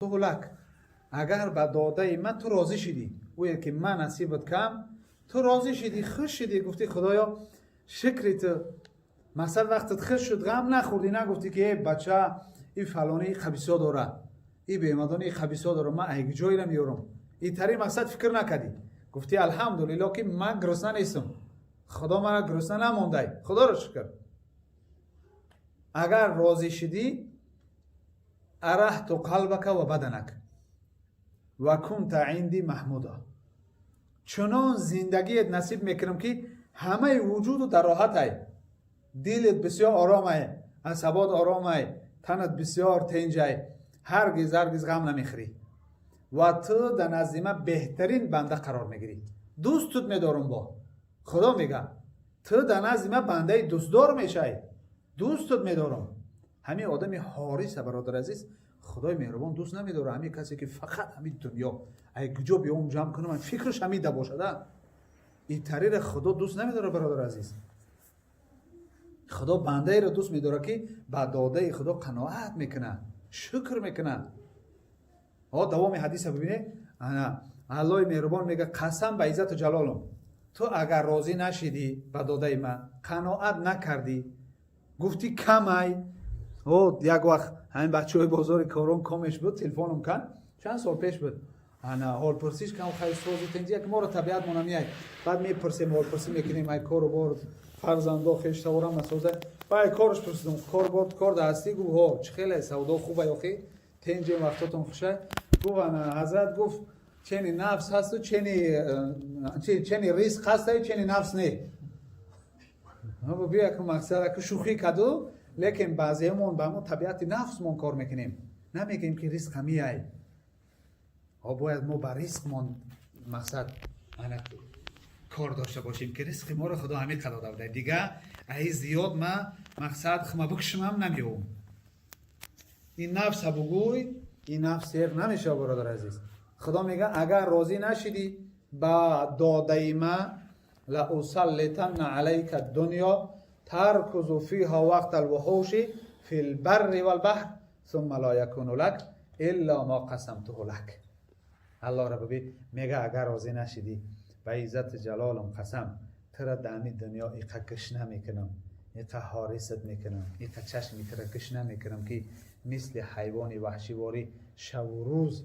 لك. Агар ба додаи ман ту розӣ шидӣ, ӯе ки ман насибат кам, ту розӣ шидӣ, хуш шидӣ, гуфтӣ: «Худоё, шукри ту». Масалан, вақтат хуш шуд, ғам нахӯрдӣ, нагуфтӣ ки: «Э, бача, и фалони хабисо дора, и бемадони хабисо дора, ман айг ҷойра меёрам». Итари мақсад фикр накардӣ, гуфтӣ: «Алҳамдулилло, ки ман гурусна нестам, Худо мана гурусна намондай, Худоро шукр». Агар розӣ шидӣ, أرحت قلبك وبدنك وكنت عندي محمودا. Чунон зиндагиет насиб мекунам, ки ҳамаи вуҷуду дар роҳатай, дилет бисёр оромай, асабот оромай, танат бисёр тенҷай, ҳаргиз, ҳаргиз ғам намехӯрӣ ва ту дар назди ман беҳтарин банда қарор мегирӣ, дӯстут медорум. Бо Худо мега: «Ту дар назди ман бандаи дӯстдор мешавӣ, дӯстут медорам». Ҳамин одами ҳориса, бародар азиз, Худои меҳрубон дӯст намедорад. Ҳамин касе ки фақат ҳамин дунё, ай куҷо биём, ҷамъ кунам, фикраш ҳамида бошада, ин тариро Худо дӯст намедорад, бародар азиз. Худо бандаеро дӯст медорад, ки ба додаи Худо қаноат мекунад, шукр мекунад. О, давоми ҳадиса бибинед. Ана Аллоҳи меҳрубон мега: «Қасам ба иззату ҷалолам, ту агар розӣ нашидӣ ба додаи ман, қаноат накардӣ, гуфтӣ камай». О, як вақт ҳамин бачаҳои бозори Корон комеш буд, телефоном кард, чанд сол пеш буд. Ана ҳолпурсиш кам, хай, сози, тенҷи, як моро табиат монам яй. Баъд мепурсем, ҳолпурсӣ мекунем, ай кору бор, фарзандо, хештаворам насоза. Баъд корш пурсидам: «Кор бор, кор да ҳастӣ?» Гуфт: «Ҳо, чӣ хеле савдо хуба ёхи, тенҷем, вақтотон хушай?» Гуфт: «Ана, ҳазрат, — гуфт, — чени нафс ҳасту чени ризқ ҳастаю чени нафс не». Бия, мақсад аку шӯхӣ каду, лекин баъзеамон ба ҳамон табиати нафсмон кор мекунем, намегӯем, ки ризқ ҳамияй. О, бояд мо ба ризқмон мақсад ана кор дошта бошем, ки ризқи моро Худо ҳамин қадр дода буда, дига аи зиёд ма мақсад хма бикушмам, намеёвам. Ин нафса бугӯй, ин нафс сер намешава, бародар азиз. Худо мега: «Агар розӣ нашидӣ ба додаи ма, لأسلطن عليك الدنيا تركض فيها وقت الوحوش في البر والبحر ثم لا يكون لك إلا ما قسمته لك». Аллоҳ ра бибин, мега: «Агар розӣ нашидӣ, ба иззати ҷалолам қасам, тура дар ҳамин дунё иқа гушна мекунам, иқа ҳорисат мекунам, иқа чашми тура гушна мекунам, ки мисли ҳайвони ваҳшиворӣ шаву рӯз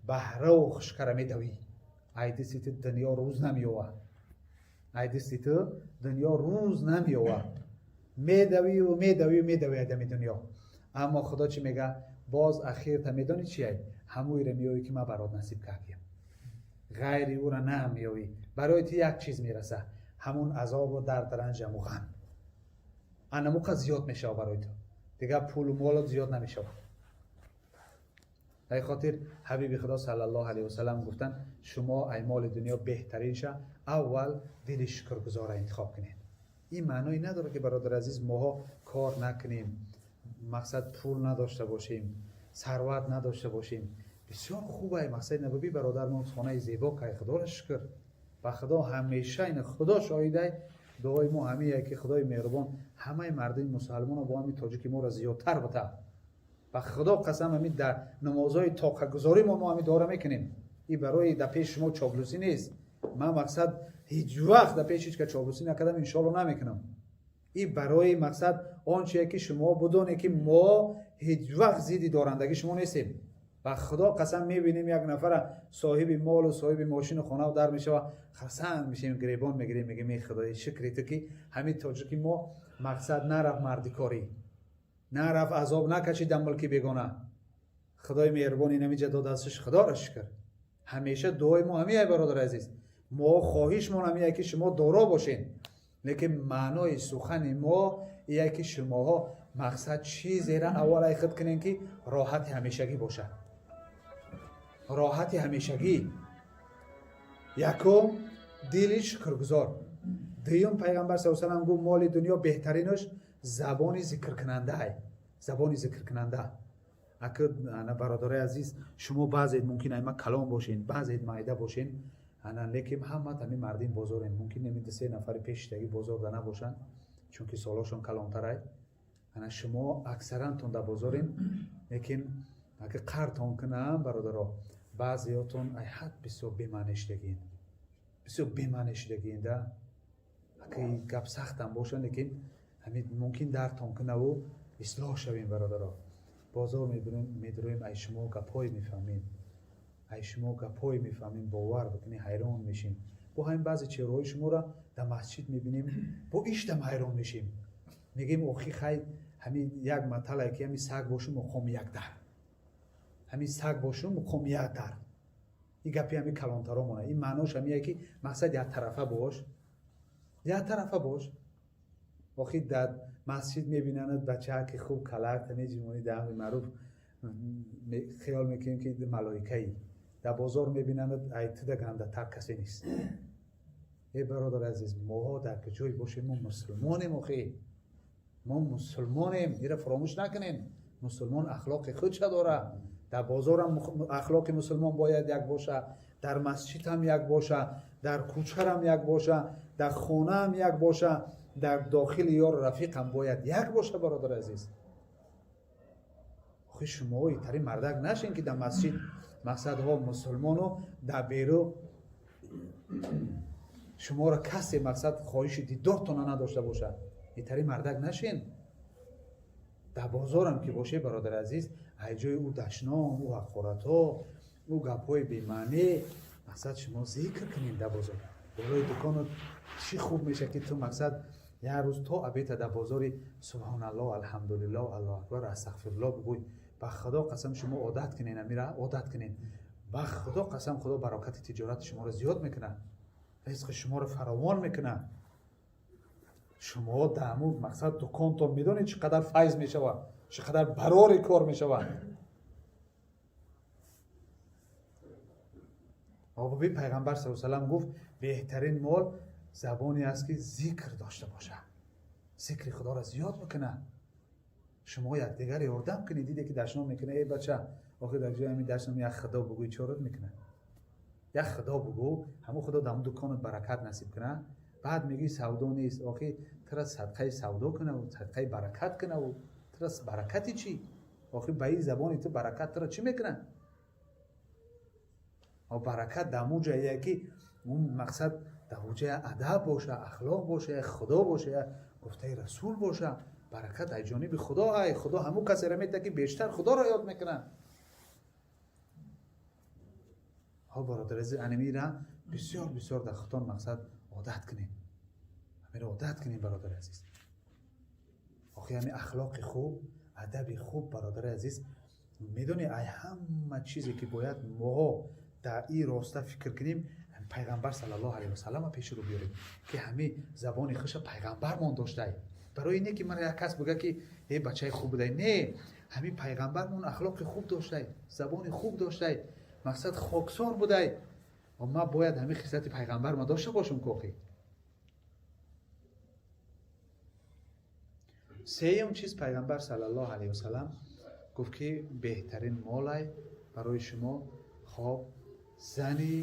баҳраву хушкара медавӣ. Ай дасти ту дунё рӯз намеёва, ай дасти ту дунё рӯз намеёва, медавию, медавию, медавӣ айдами дунё». Аммо Худо чӣ мега? Боз ахирта медонӣ чиай? Ҳамӯеро меёвӣ, ки ман барот насиб кардиям, ғайри ӯра намеёвӣ. Барои ту як чиз мераса: ҳамун азобу дард, ранҷаму ғам анамуқа зиёд мешава барои ту, дигар пулу молот зиёд намешавад. Дар хотир ҳабиби Худо صلى الله عليه وسلم гуфтанд: «Шумо ай моли дунё беҳтаринша аввал дили шукргузора интихоб кунед». Ин маъное надорад, ки, бародар азиз, моҳо кор накунем, мақсад пул надошта бошем, сарват надошта бошем. Бисёр хубай, мақсади набаби бародармон хонаи зебо кай, Худоро шукр. Ба Худо ҳамеша ина Худо шоҳидай, дуои мо ҳамие, ки Худои меҳрубон ҳамаи мардуми мусалмонро бо ҳамин тоҷики моро зиёдтар бита. Ба Худо қасам, ҳамин дар намозҳои тоқагузорӣ мо ҳамин дуоро мекунем. И барои дар пеши шумо чоплусӣ нест. Ман мақсад ҳеҷ вақт дар пеши ҳеҷ ка чоплусӣ накардам, иншоалло намекунам. И барои мақсад он чие, ки шумо будоне, ки мо ҳеҷ вақт зидди дорандагӣ шумо нестем. Ба Худо қасам, мебинем як нафара соҳиби молу соҳиби мошину хонаву дар мешава, хасанд мешем, гиребон мегирем, мегем: «Эй Худои, шукри ту, ки ҳамин тоҷики мо мақсад нарафт мардикорӣ, нарафт, азоб накашид дар мулки бегона. Худои меҳрубон инамиҷа додастш, Худоро шукр». Ҳамеша дуои мо ҳамияй, бародари азиз. Мо хоҳишмон ҳамияй, ки шумо доро бошед, лекин маънои сухани мо ие, ки шумоҳо мақсад чизеро аввал ай худ кунем, ки роҳати ҳамешагӣ бошад. Роҳати ҳамешагӣ якум дили шукргузор, дуюм, Пайғамбар са салам гуфт: «Моли дунё беҳтаринаш забони зикркунандаай». Забони зикркунанда. Ака, бародарои азиз, шумо баъзед мумкин айма калон бошен, баъзед майда бошен, ана лекин ҳамат ҳамин мардим бозорен. Мумкин ами ду се нафари пешиштагӣ бозорда набошанд, чунки солошон калонтарай. Ана шумо аксарантон дар бозорен, лекин Агар қартон кунам, бародаро, баъзеётон ай ҳад бисёр бемаъне шудагиен, бисёр бемаъне шудагиен да. Ака, гап сахтам боша, лекин ҳамин мумкин дардтон кунаву ислоҳ шавем, бародаро. Бозор медуроем, ай шумо гапҳое мефаҳмем, ай шумо гапҳое мефаҳмем, бовар бикунӣ, ҳайрон мешем. Бо ҳамин баъзе чеҳраҳои шуморо дар масҷид мебинем, бо иштам ҳайрон мешем. Мегӯем, охи, хай, ҳамин як маталае ки ҳамин саг бошу, муқоми як дар, ҳамин саг бошу, муқоми як дар. Ин гапи ҳамин калонтаро мона. Ин маънош ҳамие ки мақсад яктарафа бош, яктарафа бош. Охи, дар масҷид мебинанад бачаа ки хуб калакта меҷимонӣ, дар амри маъруф хиёл мекунем ки малоикаӣ. Дар бозор мебинанад, ай туда гандатар касе нест. Э, бародари азиз, моҳо дар куҷое бошем, мо мусулмонем. Охи, мо мусулмонем, ира фаромӯш накунем. Мусулмон ахлоқи худша дора. Дар бозорам ахлоқи мусулмон бояд як боша, дар масҷид ҳам як боша, дар кӯчарам як боша, дар хонаам як боша, дар дохили ёру рафиқам бояд як боша, бародари азиз. Охи, шумо итари мардак нашин ки дар масҷид мақсадҳо мусулмону дар беру шуморо касе мақсад хоҳиши дидортона надошта бошад. Итари мардак нашин. Дар бозорам ки боше, бародари азиз, ай ҷои ӯ дашном, ӯ ҳақоратҳо, ӯ гапҳои бемаъне, мақсад шумо зикр кунед дар бозор, болои дукону. Чӣ хуб мешавад, ки ту мақсад як рӯз то обеда дар бозори субҳоналлоҳ, алҳамдулиллоҳ, аллоҳу акбар, астағфируллоҳ бигӯй. Ба Худо қасам, шумо одат кунед, амира одат кунед. Ба Худо қасам, Худо барокати тиҷорати шуморо зиёд мекунад, ризқи шуморо фаровон мекунад. Шумо даъму мақсад дуконтон медонед, чӣ қадар файз мешавад, чӣ қадар барори кор мешавад. Обуби пайғамбар са салам гуфт: беҳтарин мол забоне аст, ки зикр дошта бошад, зикри Худоро зиёд бикунад. Шумо якдигар ёрдам кунед. Диде ки дашном мекунад, эй бача, охир дар ҷои ҳамин дашном як Худо бугӯй, чорат мекунад? Як Худо бугӯ, ҳамун Худо дар дуконат баракат насиб кунад. Баъд мегӯӣ, савдо нест. Охи, тура садқаи савдо кунаву садқаи баракат кунаву тура баракати чӣ? Охи, ба ин забони ту баракат тура чӣ мекунад? Баракат дар ҳамун ҷое ки он мақсад дар ҳуҷая адаб боша, ахлоқ боша, як Худо боша, як гуфтаи Расул боша. Баракат аз ҷониби Худо. Ай Худо ҳамун касеро метиҳад, ки бештар Худоро ёд мекунад. Ҳо, бародари азиз, анамира бисёр бисёр дар худтон мақсад одат кунед, ҳамиро одат кунед, бародари азиз. Охи, ҳами ахлоқи хуб, адаби хуб, бародари азиз, медони, ай ҳама чизе ки бояд моҳо дар ин роста фикр кунем, пайғамбар саллаллоҳу алайҳи васаллама пеши рӯ биёрем, ки ҳами забони хуша пайғамбармон доштай. Барои не ки мара як кас бига, ки э, бачаи хуб будай. Не, ҳамин пайғамбармон ахлоқи хуб доштай, забони хуб доштай, мақсад хоксор будай. Ма бояд ҳамин хислати пайғамбарма дошта бошам кохи. Сеюм чиз, пайғамбар саллаллоҳу алайҳи васаллам гуфт, ки беҳтарин молай барои шумо, хоб, зани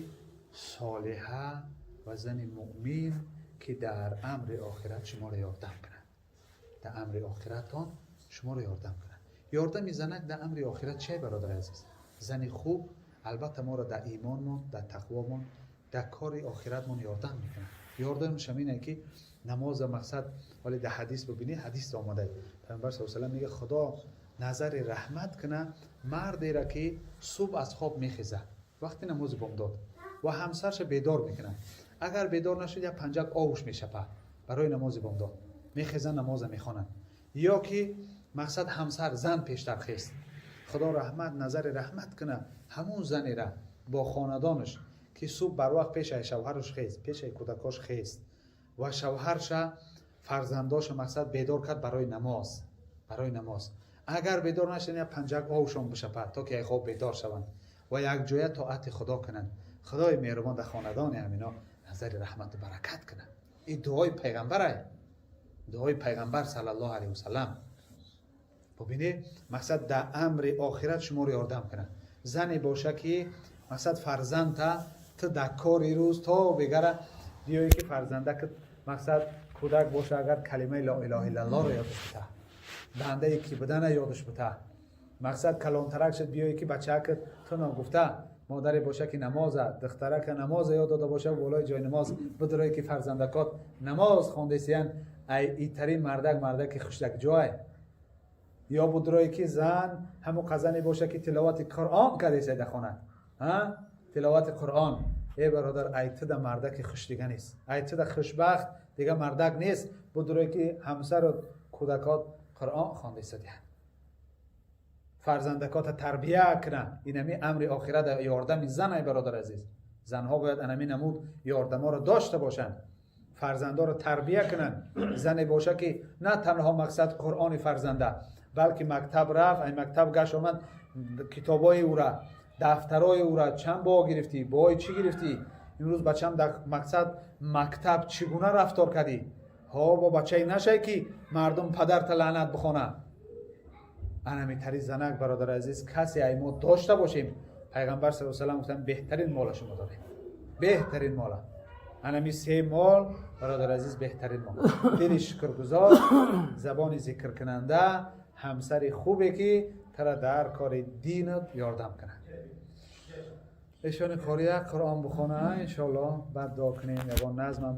солиҳа ва зани муъмин, ки дар амри охират шуморо ёрдам кунад, дар амри охиратон шуморо ёрдам кунад. Ёрдами занак дар амри охират чие, бародари азиз? Зани хуб албатта моро дар имонмон, дар тақвомон, дар кори охиратмон ёрдам мекунад. Ёрдамаш ҳамине, ки намоза мақсад ҳоле дар ҳадис бибинӣ, ҳадис омада, пайғамбар са салам мега: Худо назари раҳмат куна мардеро, ки субҳ аз хоб мехезад вақти намози бомдод ва ҳамсарша бедор мекунад. Агар бедор нашуд, як панҷак овуш мешапад барои намози бомдод, мехезанд, намоза мехонанд. Ё ки мақсад ҳамсар, зан пештар хест. Худо раҳмат, назари раҳмат куна ҳамун занера бо хонадонаш, ки субҳ барвақт пешаи шавҳараш хест, пешаи кӯдакош хест ва шавҳарша, фарзандоша мақсад бедор кард барои намоз, барои намоз. Агар бедор нашаванд, як панҷак овшон бишапад, то ки ай хоб бедор шаванд ва якҷоя тоати Худо кунанд. Худои меҳрубон дар хонадони ҳамино назари раҳмату баракат кунад. Ин дуои пайғамбарай, дуои пайғамбар саллаллоҳу алайҳи васаллам. Бубинед, мақсад дар амри охират шуморо ёрдам кунад. Зане боша, ки мақсад фарзандта ту дар кори рӯз то бегара биёе, ки фарзанда ки мақсад кӯдак боша, агар калимаи ло илоҳа иллаллоҳро ёдаш бита, бандае ки будана ёдаш бита. Мақсад, калонтарак шуд, биёе ки бачаакат ту ногуфта модаре боша, ки намоза, духтарака намоза ёд дода боша, болои ҷои намоз бидурое, ки фарзандакот намоз хондесиян. Ай итарин мардак, мардаки хушдак ҷой ё будурое, ки зан ҳамун қазане боша, ки тиловати Қуръон кардеса дар хона, тиловати Қуръон. Э бародар, айтида мардаки хуш дига нест, айтида хушбахт дига мардак нест. Будурое, ки ҳамсару кӯдакот Қуръон хондесадиҳанд, фарзандакота тарбия кунанд. Инами амри охират, ёрдами зан. Ай бародар азиз, занҳо бояд анами намуд ёрдаморо дошта бошанд, фарзандоро тарбия кунанд. Зане боша, ки на танҳо, мақсад, Қуръони фарзанда, балки мактаб рафт, ай мактаб гашт омад, китобои ӯра, дафтарои ӯра чанд бо гирифтӣ, бои чӣ гирифтӣ, имрӯз бачам дар, мақсад, мактаб чӣ гуна рафтор кардӣ? Ҳо, бо бачае нашай, ки мардум падарта лаънат бихона. Анамитари занак, бародари азиз, касе ай мо дошта бошем, Пайғамбар са салам гуфтан, беҳтарин мола шумо дорем, беҳтарин мола. Анами се мол, бародари азиз, беҳтарин мол: дили шукргузор, забони зикркунанда, ҳамсари хубе, ки тара дар кори динат ёрдам кунад. Эшони қория Қуръон бихона, иншоалло, баъд дуо кунем, ягон назмам.